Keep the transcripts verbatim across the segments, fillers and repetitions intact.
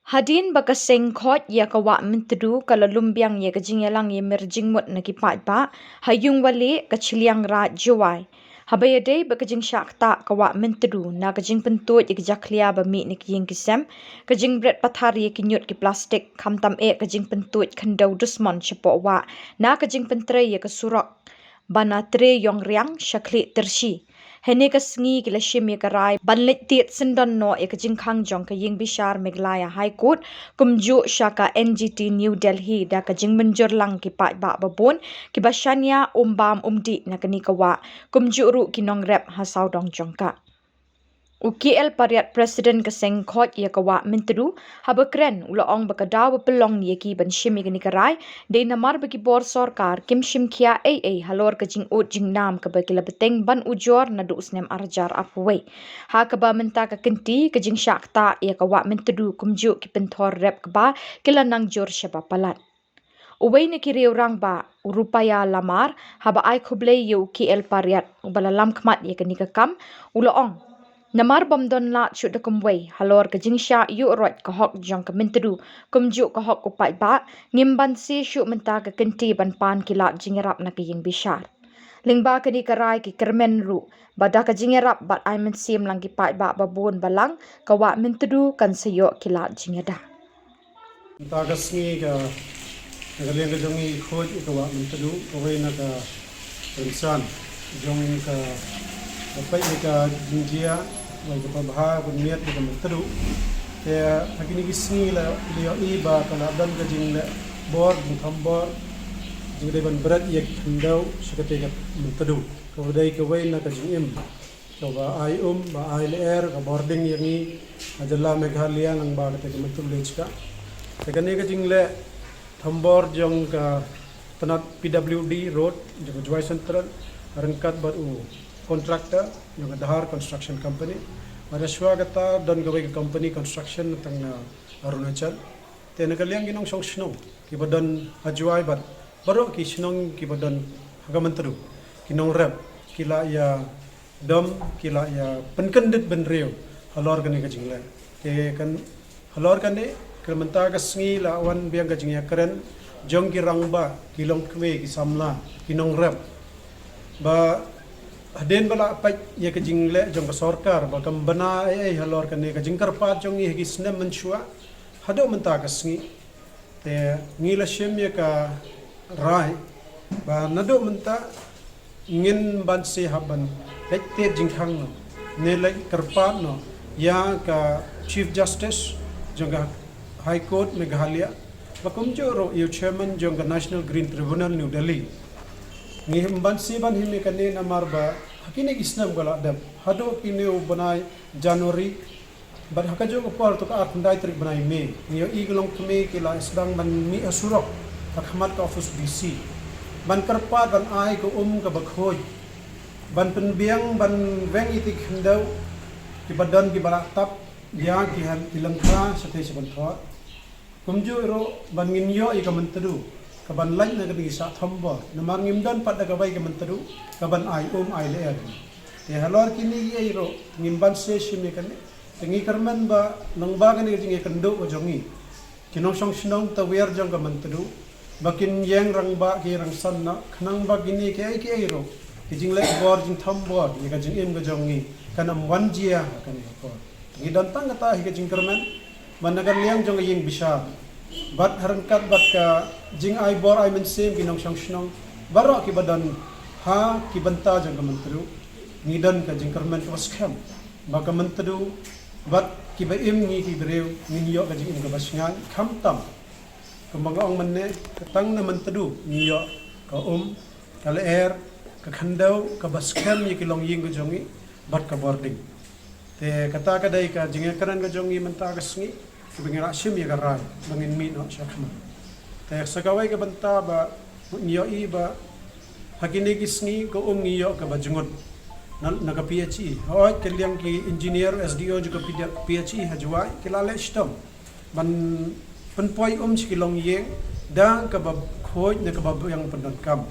Hadien ba ka seng khot ïa ka Wah Myntdu ka la lum biang ïa ka jingïalang ïa mir jingmut na ki paidbah ha Yungwali, ka Chilliangraij, Jowai. Haba ïadei bad ka jingshah ktah ka Wah Myntdu na ka jingpyntuid ïa ka jakhlia ba mih na ki ïing ki sem, ka jingbret pathar ïa ki ñiut ki plastik, khamtam eh ka jingpyntuid khyndew dusmon shapoh wah na ka jingpyntrei ïa ka surok ba na Tre Ïongriang sha Khlieh Tyrshi. Hynne ka sngi ki la shim ïa ka rai ban leit tied syndon noh ïa ka jingkhang jong ka ïing bishar Meghalaya High Court, kumjuh sha ka N G T New Delhi, da ka jingmynjur lang ki paidbah babun kiba shaniah um bam um dih na kane ka wah, kumjuh ruh ki nongrep ha sawdong jong ka. U K L Pariat, President ka seng khot ïa ka Wah Myntdu, haba kren u la ong ba ka daw ba pynlong ïa ki ban shim ïa kane ka rai dei namar ba ki bor sorkar kim shim khia ei ei halor ka jingud jingnam kaba ki la bteng ban ujor naduh u snem ar hajar arphew wei. Ha kaba mynta ka kynti ka jingshah ktah ïa ka Wah Myntdu kumjuh ki pynthor rep kba ki la nang jur shaba palat. Uwei na ki riew rangbah, u Rupaiah Lamar, haba ai khublei ïa u K L Pariat uba la lam khmat ïa kane ka kam, u la ong, namar bym don lad shuh da kumwei halor ka jingshah ïuh roit ka hok jong ka Myntdu kumjuh ka hok u paidbah, ngim banse shuh mynta ka kynti ban pan ki lad jingïarap na ka ïing bishar. Lyngba kane ka rai ki kyrmen ruh ba da ka jingïarap bad ai mynsiem lang ki paidbah babun balang, ka Wah Myntdu kan sa ïoh ki lad jingïada. Mynta ka sngi ka, na ka liang ka jong ngi khuid ïa ka Wah Myntdu, kawei na ka rynsan jong ka, ka peit ïa ka jingjia, wei ka pabha, ka miat ïa ka Myntdu. Te ha kine ki sngi la, la ïohi ba ka la don ka jingleh bor, jingthombor, jingdei ban bret ïa ka khyndew sha katei ka Myntdu. Ka dei kawei na ka jingim kaba ai um, ba ai lyer, ka bording ïa ngi ha jylla Meghalaya lyngba katei ka Myntdu Village ka. Te kane ka jingleh thombor jong ka tnat P W D road jong ka Jowai Central, ryngkat bad u contractor jong ka Dhar Construction Company. Bad shuwa kata don kawei ka company construction tang na Arunachal. Te na ka liang ki nongshong shnong kiba don ha Jowai bad baroh ki shnong kiba don ha ka Myntdu, ki nongrep, ki la ïa dom, ki la ïa pynkyndit bynriew halor kane ka jingleh. Te kan halor kane, ka mynta ka sngi la wan biang ka jingïakren jong ki rangbah, ki longkmie, ki samla, ki nongrep, ba hadien ba la peit ïa ka jingleh jong ka sorkar ba kam bna ei ei halor kane ka jingkyrpad jong ngi ha ki snem mynshuwa haduh mynta ka sngi. Te ngi la shim ïa ka rai ba naduh mynta ngin banse hap ban leit tied jingkhang noh ne leit kyrpad noh ïa ka Chief Justice jong ka High Court Meghalaya, ba kumjuh ruh ïa u Chairman jong ka National Green Tribunal New Delhi. Ngi him banse ban him ïa kane namar ba ha kine ki snem ka la dep haduh kine u bnai January, bad ha kajuh ka por haduh ka ar khyndai tarik bnai May, ngi ïohi ki longkmie ki la sdang ban mih ha surok ha khmat ka office D C ban kyrpad ban ai ka um kaba khuid, ban pynbiang ban weng ïa ki khyndew kiba don kiba la tap ïa ki ha ki lyngkha shatei shaban thoh. Kumjuh ruh ban ngin ïoh ïa ka Myntdu kaban lait na kane ka shah thombor, namar ngim don pat da kawei ka Myntdu kaban ai um ai lyer. Te halor kine kiei ruh ngim banse shim ïa kane. Te ngi kyrmen ba lyngba kane ka jingïakynduh ka jong ngi, ki nongshong shnong tawiar jong ka Myntdu, ba kin ïeng rangbah ki rangsan noh, khnang ba kine kiei kiei ruh ki jingleh bor jingthombor ïa ka jingim ka jong ngi kan ym wan jia ha kane ka por. Ngi don tang kata hi ka jingkyrmen, ba na ka liang jong ka ïing bishar bad ha ryngkat bad ka jingai bor ai mynsiem ki nongshong shnong baroh kiba don ha ki bynta jong ka Myntdu, ngi don ka jingkyrmen kaba skhem ba ka Myntdu bad kiba im ngi ki briew ngin ïoh ka jingim kaba shngaiñ, khamtam kumba nga ong mynne, ka tang na Myntdu ngi ïoh ka um, ka lyer, ka khyndew kaba skhem ïa ki longïing ka jong ngi bad ka bording. Te kata ka dei ka jingïakren ka jong ngi mynta ka sngi, kaba ngi la shim ïa ka rai ba ngin mih noh shakhmat. Te sa kawei ka bynta ba ngi ïohi ba ha kine ki sngi ka um ngi ïoh kaba jngut na, na ka P H E. Hooid, ka liang ki engineer, S D O jong ka P H E ha Jowai ki la leh shitom ban pynpoi um sha ki longïing da kaba khuid ne kaba biang pyndonkam.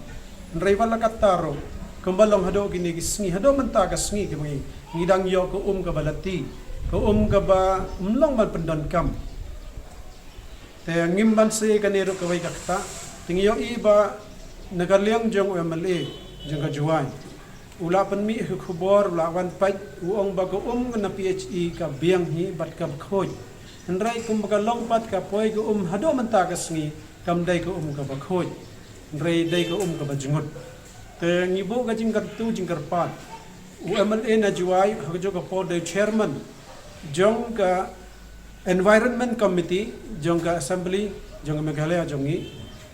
Hynrei wat la katta ruh, kumba long haduh kine ki sngi, haduh mynta ka sngi, ki ngi, ngi dang ïoh ka um kaba lati, ka um kaba ym long ban pyndonkam. Te ngim ban sei kane ruh kawei ka kata. Te ngi ïohi ba na ka liang jong u M L A jong ka Jowai, u la pynmih ha khubor, u la wan peit, u ong ba ka um na P H E ka biang hi bad kaba khuid. Hynrei kumba ka long pat ka poi ka um haduh mynta ka sngi, kam dei ka um kaba khuid, hynrei dei ka um kaba jngut. Te ngi buh ka jingkyrtu jingkyrpad, u M L A na Jowai ha kajuh ka por dei chairman jong ka Environment Committee jong ka Assembly jong ka Meghalaya jong ngi,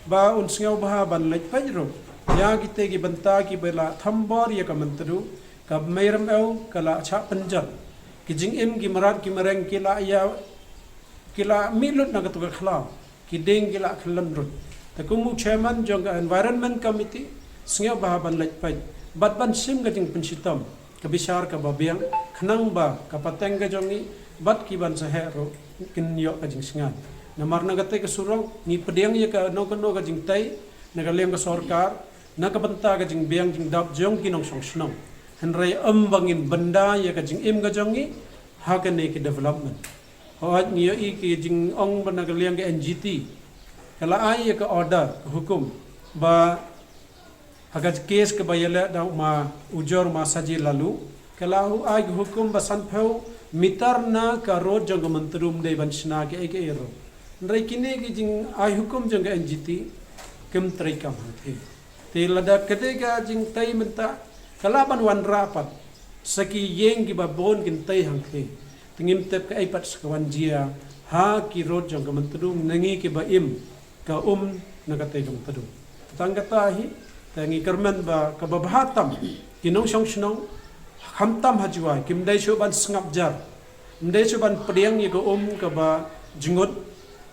ba un sngewbha ban leit peit ruh ïa kite ki bynta kiba la thombor ïa ka Myntdu, ka Mei Rymew ka la shah pynjot, ki jingim ki mrad ki mreng ki la ïa, ki la mih lut na katu ka khlaw, ki dieng ki la khlem rut. Te kum u chairman jong ka Environment Committee, sngewbha ban leit peit bad ban shim ka jingpynshitom, ka bishar kaba biang, khnang ba ka pateng ka jong ngi bad ki ban saheh ruh kin ïoh ka jingsngaid. Namar na kata ka surok ngi pdiang ïa kano kano ka jingtei na ka liang ka sorkar na ka bynta ka jingbiang jingdap jong ki nongshong shnong, hynrei ym ba ngin bynda ïa ka jingim ka jong ngi ha kane ka development. Hooid, ngi ïohi ki jingong ba na ka liang ka N G T ka la ai ïa ka order, ka hukum, ba ha ka case kaba ïaleh da u ma, u jor ma Saji Laloo, ka la ai ka hukum ba sanphew meter na ka road jong ka Myntdu ym dei ban shna kaei kaei ruh. Hynrei kine ki jingai hukum jong ka N G T kim treikam hangthie. Te lada ka dei ka jingtei mynta, ka lah ban wanrah pat sa ki ïing kiba bun kin tei hangthie. Te ngim tip kaei pat sa ka wan jia ha ki road jong ka Myntdu na ngi kiba im ka um na katei ka Myntdu. Tang kata hi, te ngi kyrmen ba kaba bha tam, ki nongshong shnong, khamtam ha Jowai, kim dei shuh ban sngap jar, ym dei shuh ban pdiang ïa ka um kaba jngut,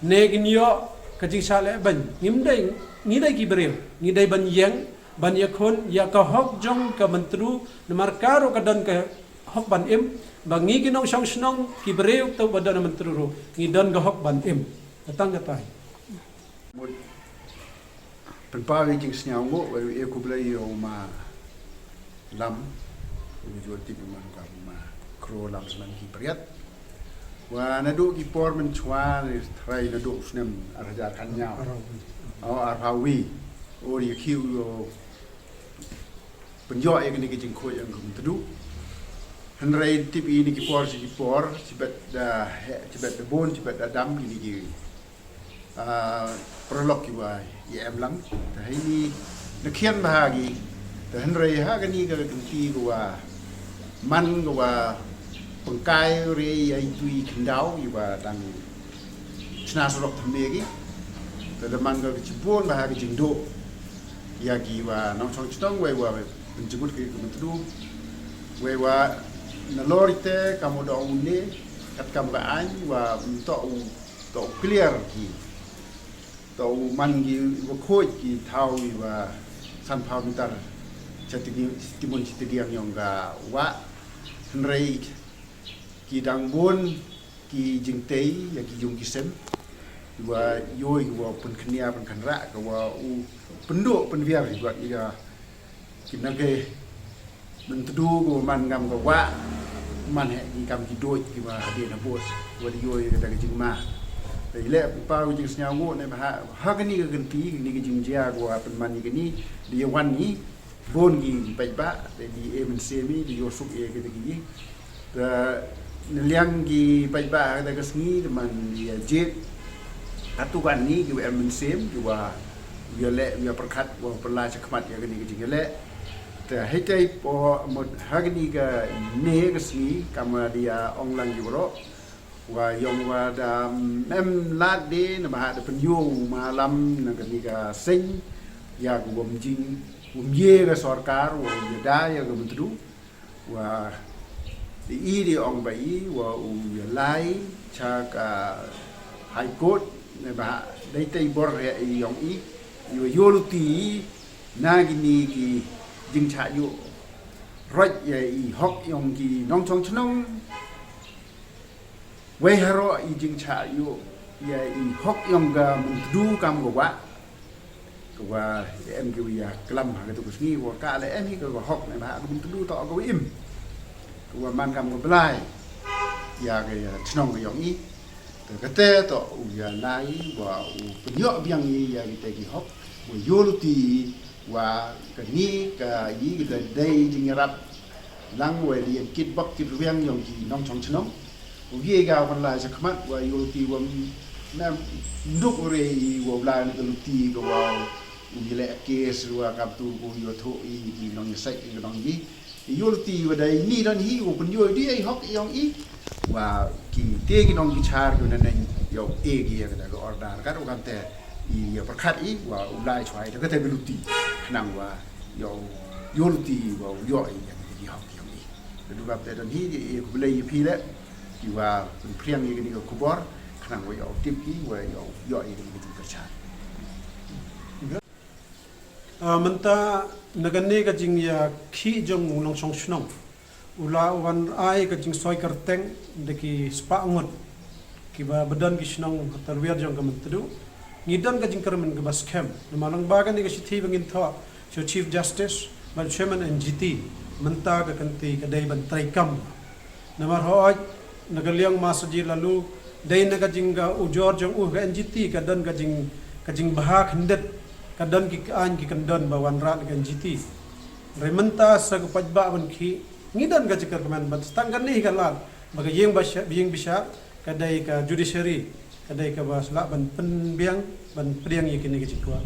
ne kin ïoh ka jingshah lehbeiñ. Ngim dei, ngi dei ki briew, ngi dei ban ïeng, ban ïakhun ïa ka hok jong ka Myntdu, namar ka ruh ka don ka hok ban im, ba ngi ki nongshong shnong, ki briew to ba don ha Myntdu ruh, ngi don ka hok ban im. Tang kata hi. Mut pynpaw ïa ki jingsngewnguh, wei u e khublei ïa u ma Lam, u jur tip u man ka ma Kro Lam Sman ki Priat. Wa naduh ki por mynshuwa, ni trai naduh u snem ar hajar khyndai. Arphaw wi. Oh, ïa ki u pynjot ïa kane ka jingkhuid ïa ka Myntdu. Hynrei tip ïa kine ki por, shi ki por, shibit da, shibit da bun, shibit da dam, kine ki ah, paralok kiwa ïa em lang. Te ha ini, na khian bha ki. Te hynrei ha kani ka kynti kawa man kawa pynkai re ïa itu i khyndaw iwa dang shna surok thymme ki. Te da man ka chibun bha ka jingduh ïa kiwa nongshong shnong, wei wa pynjemut ki ka Myntdu. Wei wa nalor ite kam u da ong une, katkam ka aiñ wa mynta u, to u clear ki, to u man ki, wa khuid ki thaw iwa sanphaw mitar sha tiki, timon shi tiki yong ka wah. Hynrei ki dang bun ki jingtei ïa ki yung ki sem, iwa ïoh iwa pynkhynñiar pynkhynrah, kawa u pynduh pynbiar iwa ïa ki nangkei Myntdu ko man ngam ka wah, man heh ki kam ki duid kiwa hadien habud, wa da ïoh ïa kata ka jingma. Te i leh pynpaw ka jingsngewnguh ne ba ha, ha kani ka kynti, kani ka jingjia kawa pynman ïa kani, da ïa wan ngi bun ki paidbah, te da i e mynsiem i, da ïoh suk ïa kata ki. Te na liang ki paidbah ha kata ka sngi, te man ïa jied katto katne kiwa em mynsiem, kiwa ïaleh, ïa pyrkhat, wa pynlait shakhmat ïa kani ka jingïaleh. Te hei tei po mut ha kani kane ka sngi, kam wa da ïa ong lang ki baroh, wa yong wa da, mm, em lad de, na ba ha da pynïoh u ma Lam na kani ka seng, ïa ka wam jing, wam ye ka sorkar, wa ïa da ïa ka Myntdu, wa da i de ong ba i, wa u ïa lai cha ka High Court, ne ba ha dei tei bor re i yong i, i wa ïoh luti i na kini ki jingcha ïoh roi ïa i hok yong ki nongchong chnong. Wei haroh i jingcha ïoh ïa i hok yong ka Myntdu kam ka wah. Kawa em kiwa ïa klam ha katu ka sngi, wa ka la em hi ka hok ne ba ha ka Myntdu to kawa im. Kawa man kam ka blai ïa ka ïa chnong ka yong i. Kata to u ïa lai wa u pynïoh biang ïa kita ki hok, wa ïoh luti wa kani ka ïa kita dei jingïarap lang wa ïa kit bok kit rwiang yong ki nongchong chnong. U ïa ga wan lai sa khmat wa ïoh luti wa mem nduk u re i wa u lai na ka luti ka wa u ïa leh kes wa kam tu ko ïoh thoh i ki nong ïa sai ki nong i. Ïoh luti wa dei ni don hi wa pynïoh di ai hok yong i. Wa ki te ki nong ki char ki na neng ïoh e ki ïa ka order ka ru kan te i ïa perkhat i wa u lai chwai da ka te bi luti. Khnang wa ïoh ïoh luti wa u ïoh i ïa ki hok yong i. Ka du ka te don hi i ku lei i phi le ki wa pynpriang i ka ni ka kubor khnang wa ïoh tip i wa ïoh ïoh i ka ni ka jingkyrchan. Ah, mynta na kane ka jingïakhih jong u nongshong shnong u la wan ai ka jingsoi kyrteng da ki spah ngut kiba ba don ki shnong ha tyrwiar jong ka Myntdu. Ngi don ka jingkyrmen kaba skhem namar lyngba kane ka shithi ba ngin thoh sha Chief Justice bad Chairman N G T mynta ka kynti ka dei ban treikam. Namar hooid na ka liang ma sa ji lalu dei na ka jing ka ujor jong u ka N G T ka don ka jing ka jingbha khyndiat ka don ki aiñ ki kyndon ba wanrah na ka N G T. Hynrei mynta sa ka paidbah ban khih ngi don ka jingkyrmen ban tang kane ka lad ba ka ïing ba sha ïing bishar ka dei ka judiciary ka dei kaba sla ban pynbiang ban pdiang ïa kine ka jingkwah.